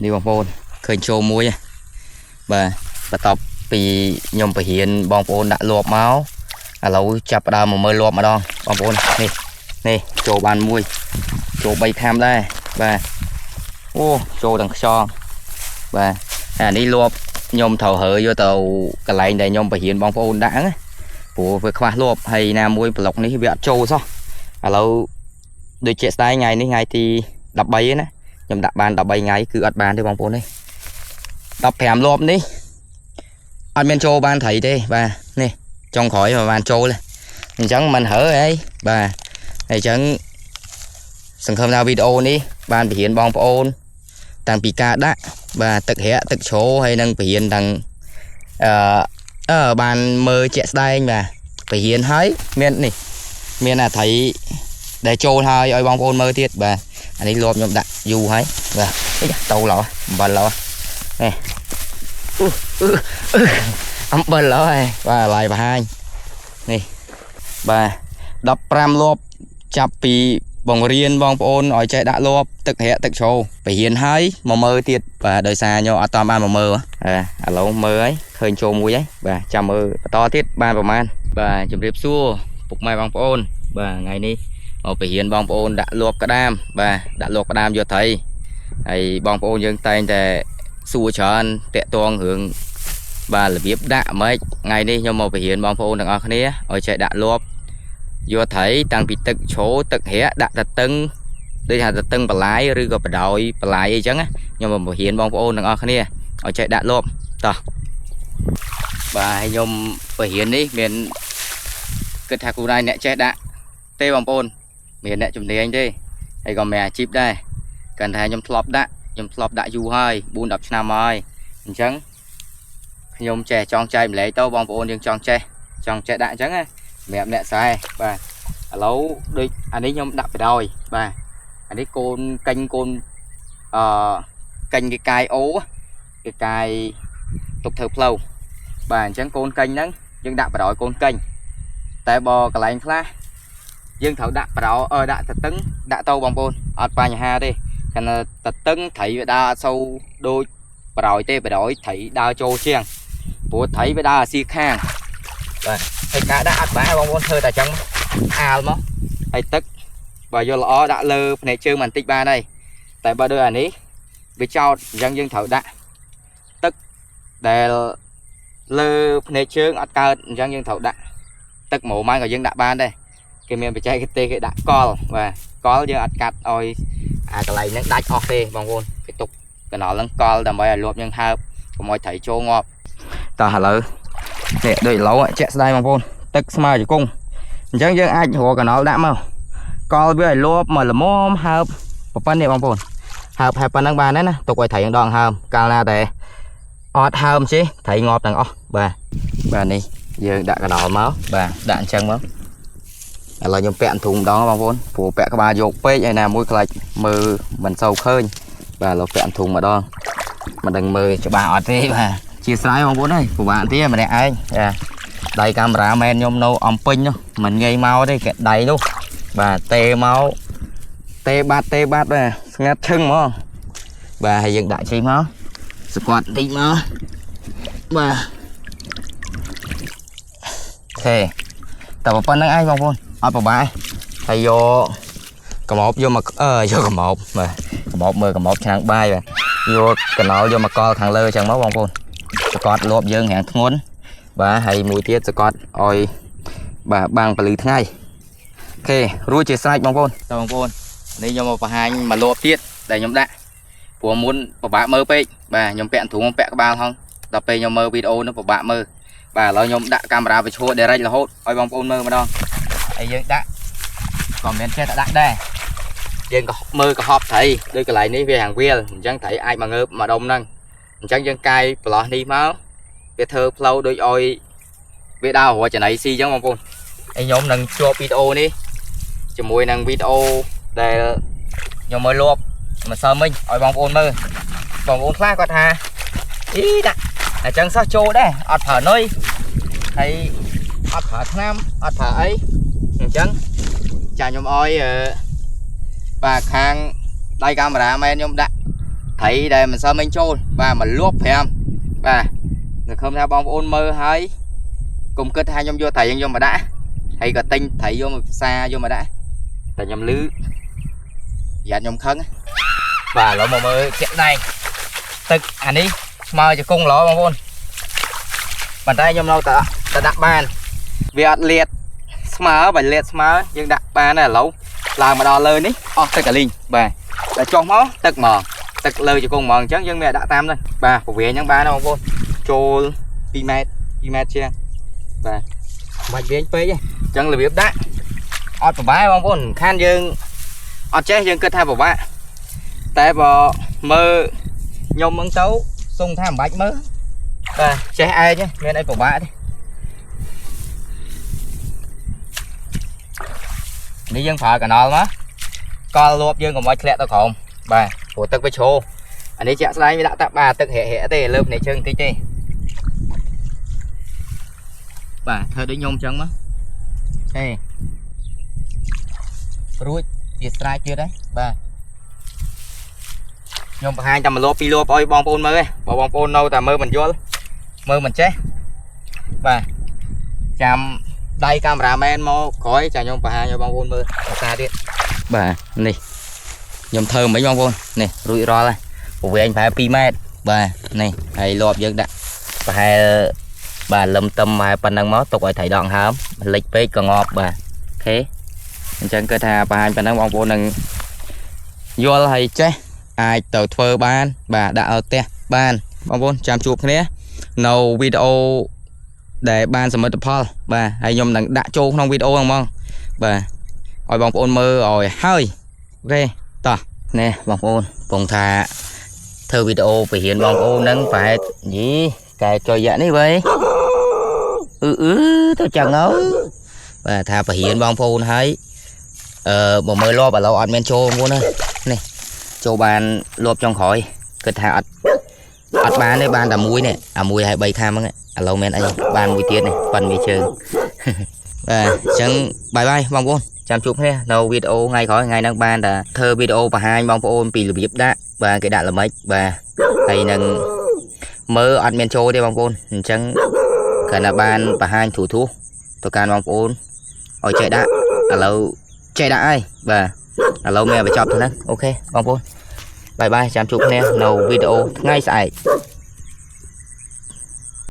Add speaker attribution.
Speaker 1: នេះបងប្អូនឃើញចូលមួយហ៎បាទបន្ទាប់ពីខ្ញុំបរៀនបងប្អូនដាក់លបមកឥឡូវចាប់ផ្ដើមមកមើលលបម្ដងបងប្អូននេះនេះចូលបានមួយចូល3ខាំដែរបាទអូចូលទាំងខ្យងបាទអានេះលបខ្ញុំត្រូវរើយកទៅកន្លែងដែលខ្ញុំបរៀនបងប្អូនដាក់ណាព្រោះវាខ្វះលបហើយណាមួយប្លុកនេះវាអត់ចូលសោះឥឡូវដូចជាក់ស្ដែងថ្ងៃនេះថ្ងៃទី13ឯណាខ្ញុំដាក់បាន13ថ្ងៃគឺអត់បានទេបងប្អូននេះ15លបនេះអត់មានចូលបានត្រីទេបាទនេះចុងក្រោយមកបានចូលទេអញ្ចឹងមិនរើអីបាទហើយអញ្ចឹងសង្ឃឹមថាវីដេអូនេះបានបរៀនបងប្អូនតាំងពីការដាក់បាទទឹករាក់ទឹកជ្រោហើយនឹងបរៀនទាំងអឺអឺបានមើលជាក់ស្ដែងបាទបរៀនហើយមាននេះមានអាត្រីដែលចូលហើយឲ្យបងប្អូនមើលទៀតបាទអានេះលបខ្ញុំដាក់យូរហើយបាទអីតោឡោអំបិលឡោនេះអឺអឺអឺអំបិលឡោហើយបាទឡាយបង្ហាញនេះបាទ15លបចាប់ពីបង្រៀនបងប្អូនឲ្យចេះដាក់លបទឹករាក់ទឹកជ្រោបរៀនហើយមកមើលទៀតបាទដោយសារខ្ញុំអត់តាមបានមកមើលបាទឥឡូវមើលហើយឃើញចូលមួយហើយបាទចាំមើលបន្តទៀតបានប្រហែលបាទជម្រាបសួរពុកម៉ែបងប្អូនបាទថ្ងៃនេះមកបរៀនបងប្អូនដាក់លបក្តាមបាទដាក់លបក្តាមយកត្រីហើយបងប្អូនយើងតែងតែសួរច្រើនតាក់ទងរឿងបាទរបៀបដាក់ហ្មងថ្ងៃនេះខ្ញុំមកបរៀនបងប្អូនទាំងអស់គ្នាឲ្យចេះដាក់លបយកត្រីតាំងពីទឹកជ្រោទឹករាក់ដាក់តតឹងដូចថាតតឹងបន្លាយឬក៏បដោយបន្លាយអីចឹងណាខ្ញុំមកបរៀនបងប្អូនទាំងអស់គ្នាឲ្យចេះដាក់លបតោះបាទហើយខ្ញុំបរៀននេះមានគិតថាគូរឯងអ្នកចេះដាក់ទេបងប្អូនមានអ្នកជំនាញទេហើយក៏មានអាជីពដែរកាន់ថាខ្ញុំធ្លាប់ដាក់ខ្ញុំធ្លាប់ដាក់យូរហើយ4 10ឆ្នាំហើយអញ្ចឹងខ្ញុំចេះចង់ចែកម្លែកទៅបងប្អូនយើងចង់ចេះចង់ចេះដាក់អញ្ចឹងណាសម្រាប់អ្នកស្រែបាទឥឡូវដូចអានេះខ្ញុំដាក់បដោយបាទអានេះកូនកេញកូនអឺកេញគេកាយអូគេកាយទុកធ្វើផ្លូវបាទអញ្ចឹងកូនកេញហ្នឹងយើងដាក់បដោយកូនកេញតែបើកន្លែងខ្លះយើងត្រូវដាក់បដោអឺដាក់តតឹងដាក់ទៅបងប្អូនអត់បញ្ហាទេកាលណាតតឹងត្រីវាដើរអត់សូវដូចបដោយទេបដោយត្រីដើរចូលជាងព្រោះត្រីវាដើរអាស៊ីខាងបាទហើយការដាក់អត់បានបងប្អូនធ្វើតែអញ្ចឹងអាលមកហើយទឹកបើយកល្អដាក់លើភ្នែកជើងបន្តិចបានហើយតែបើដូចអានេះវាចោតអញ្ចឹងយើងត្រូវដាក់ទឹកដែលលើភ្នែកជើងអត់កើតអញ្ចឹងយើងត្រូវដាក់ទឹកមួយម៉ានក៏យើងដាក់បានដែរគេមានបច្ចេកទេសគេដាក់កលបាទកលយើងអត់កាត់ឲ្យអាកន្លែងហ្នឹងដាច់អស់ទេបងប្អូនគេទុកកណោហ្នឹងកលដើម្បីឲ្យលបយើងហើបកុំឲ្យត្រីចូលងាប់តោះឥឡូវនេះដូចឥឡូវជាក់ស្ដែងបងប្អូនទឹកស្មើជង្គង់អញ្ចឹងយើងអាចរកកណោដាក់មកកលវាឲ្យលបមកល្មមហើបប៉ុណ្ណេះបងប្អូនហើបហើបប៉ុណ្ណឹងបានដែរណាទុកឲ្យត្រីដងហើមកាលណាតែអត់ហើមទេត្រីងាប់ទាំងអស់បាទបាទនេះយើងដាក់កណោមកបាទដាក់អញ្ចឹងមកឥឡូវខ្ញុំពាក់អន្ទ្រូងម្ដងបងប្អូនព្រោះពាក់ក្បាលយកពេកហើយណាមួយខ្លាចមើលមិនសូវឃើញបាទឥឡូវពាក់អន្ទ្រូងម្ដងមិនដឹងមើលច្បាស់អត់ទេបាទជាស្រ័យបងប្អូនអើយពិបាកទេម្នាក់ឯងបាទដៃកាមេរ៉ាមែនខ្ញុំនៅអំពេញនោះមិនងាយមកទេគេដៃនោះបាទទេមកទេបាត់ទេបាត់បាទស្ងាត់ឈឹងហ្មងបាទហើយយើងដាក់ជីមកសកាត់បន្តិចមកបាទអូខេតែប៉ុណ្្នឹងឯងបងប្អូនអត់ពិបាកហើយយកកម្របយកមកអឺយកកម្របបាទកម្របមើលកម្របឆ្នាំងបាយបាទយកកណោយកមកកលខាងលើអញ្ចឹងមកបងប្អូនសកត់លបយើងរាងធ្ងន់បាទហើយមួយទៀតសកត់ឲ្យបាទបាំងពលឺថ្ងៃអូខេរួចជាស្រេចបងប្អូនតើបងប្អូននេះខ្ញុំមកបង្ហាញមកលបទៀតដែលខ្ញុំដាក់ព្រោះមុនពិបាកមើលពេកបាទខ្ញុំពាក់ទ្រូងពាក់ក្បាលហងដល់ពេលខ្ញុំមើលវីដេអូនោះពិបាកមើលបាទឥឡូវខ្ញុំដាក់កាមេរ៉ាវិឈួរ direct រហូតឲ្យបងប្អូនមើលម្ដងហើយយើងដាក់ក៏មិនចេះតែដាក់ដែរយើងក៏មើលកុហកត្រីដូចកន្លែងនេះវារាងវាលអញ្ចឹងត្រីអាចមកងើបមកដុំហ្នឹងអញ្ចឹងយើងកាយប្រឡោះនេះមកវាធ្វើផ្លូវដូចឲ្យវាដើររកចំណៃស៊ីអញ្ចឹងបងប្អូនហើយខ្ញុំនឹងជាប់វីដេអូនេះជាមួយនឹងវីដេអូដែលខ្ញុំមើលលបម្សិលមិញឲ្យបងប្អូនមើលបងប្អូនខ្លះគាត់ថាអីដាក់អញ្ចឹងសោះចូលដែរអត់ប្រើនុយហើយអត់ប្រើថ្នាំអត់ប្រើអីអញ្ចឹងចាខ្ញុំឲ្យបាទខាងដៃកាមេរ៉ាមែនខ្ញុំដាក់ ត្រីដែលមិនសូវមិញចូលបាទមកលួប5បាទសង្ឃឹមថាបងប្អូនមើលហើយកុំគិតថាខ្ញុំយកត្រីយើងយកមកដាក់ហើយក៏ទិញត្រីយកមកផ្សារយកមកដាក់តែខ្ញុំលឺយ៉ាត់ខ្ញុំខឹងបាទឥឡូវមកមើលជាក់ដែងទឹកអានេះស្មើជង្គង់ល្អបងប្អូនប៉ុន្តែខ្ញុំនៅតែតែដាក់បានវាអត់លាតស្មើបើលាតស្មើយើងដាក់បានតែឥឡូវឡើងមកដល់លើនេះអស់ទឹកអាលីងបាទតែចុះមកទឹកហ្មងទឹកលើជង្គង់ហ្មងអញ្ចឹងយើងមានដាក់តាមហ្នឹងបាទពវែងហ្នឹងបានបងប្អូនចូល2ម៉ែត្រ2ម៉ែត្រជាងបាទមិនបាច់វែងពេកទេអញ្ចឹងរបៀបដាក់អត់ពិបាកបងប្អូនសំខាន់យើងអត់ចេះយើងគិតថាពិបាកតែបើមើលខ្ញុំហ្នឹងទៅសុងថាមិនបាច់មើលបាទចេះឯងមានអីពិបាកទេនេះយើងប្រើកណល់មកកលលួបយើងកុំឲ្យធ្លាក់ទៅក្រោមបាទព្រោះទឹកវាជ្រោអានេះជាក់ស្ដែងវាដាក់តាបាទទឹករាក់រាក់ទេលើភ្នែកជើងបន្តិចទេបាទធ្វើដូចខ្ញុំអញ្ចឹងមកហេរួចវាស្រាយទៀតហើយបាទខ្ញុំបង្ហាញតែមួយលបពីរលបឲ្យបងប្អូនមើលឯងបើបងប្អូននៅតែមើលមិនយល់មើលមិនចេះបាទចាំដៃកាមេរ៉ាមែនមកក្រោយចាខ្ញុំបង្ហាញឲ្យបងប្អូនមើលភាសាទៀតបាទនេះខ្ញុំធ្វើមិនបងប្អូននេះរួចរាល់ហើយពវែងប្រហែល2ម៉ែត្របាទនេះហើយលបយើងដាក់ប្រហែលបាទលឹមទឹមប្រហែលប៉ុណ្ណឹងមកទុកឲ្យត្រីដងហើមលិចពេកក៏ងាប់បាទអូខេអញ្ចឹងគឺថាបង្ហាញប៉ុណ្ណឹងបងប្អូននឹងយល់ហើយចេះអាចទៅធ្វើបានបាទដាក់ឲ្យផ្ទះបានបងប្អូនចាំជួបគ្នានៅវីដេអូដែលបានសមិទ្ធផលបាទហើយខ្ញុំនឹងដាក់ចូលក្នុងវីដេអូហ្នឹងហ្មងបាទឲ្យបងប្អូនមើលឲ្យហើយអូខេតោះនេះបងប្អូនពងថាធ្វើវីដេអូបរៀនបងប្អូនហ្នឹងប្រហែលយីកែចុយយ៉ានេះវ៉េអឺអឺទៅចឹងហើយបាទថាបរៀនបងប្អូនហើយអឺបើមើលលបឥឡូវអត់មានចូលបងប្អូនណានេះចូលបានលបចុងក្រោយគិតថាអត់អត់បានទេបានតែមួយនេះអាមួយហើយ3ខាំហ្នឹងឥឡូវមានអីបានមួយទៀតនេះប៉ិនមួយជើងបាទអញ្ចឹង bye bye បងប្អូនចាំជួបគ្នានៅវីដេអូថ្ងៃក្រោយថ្ងៃហ្នឹងបានតែធ្វើវីដេអូបង្ហាញបងប្អូនពីរបៀបដាក់បាទគេដាក់ល្មិចបាទហើយនឹងមើលអត់មានចូលទេបងប្អូនអញ្ចឹងគ្រាន់តែបានបង្ហាញធូរធូរទៅកាន់បងប្អូនឲ្យចេះដាក់ឥឡូវចេះដាក់ហើយបាទឥឡូវមានបញ្ចប់ទៅហ្នឹងអូខេបងប្អូន bye bye ចាំជួបគ្នានៅវីដេអូថ្ងៃស្អែក។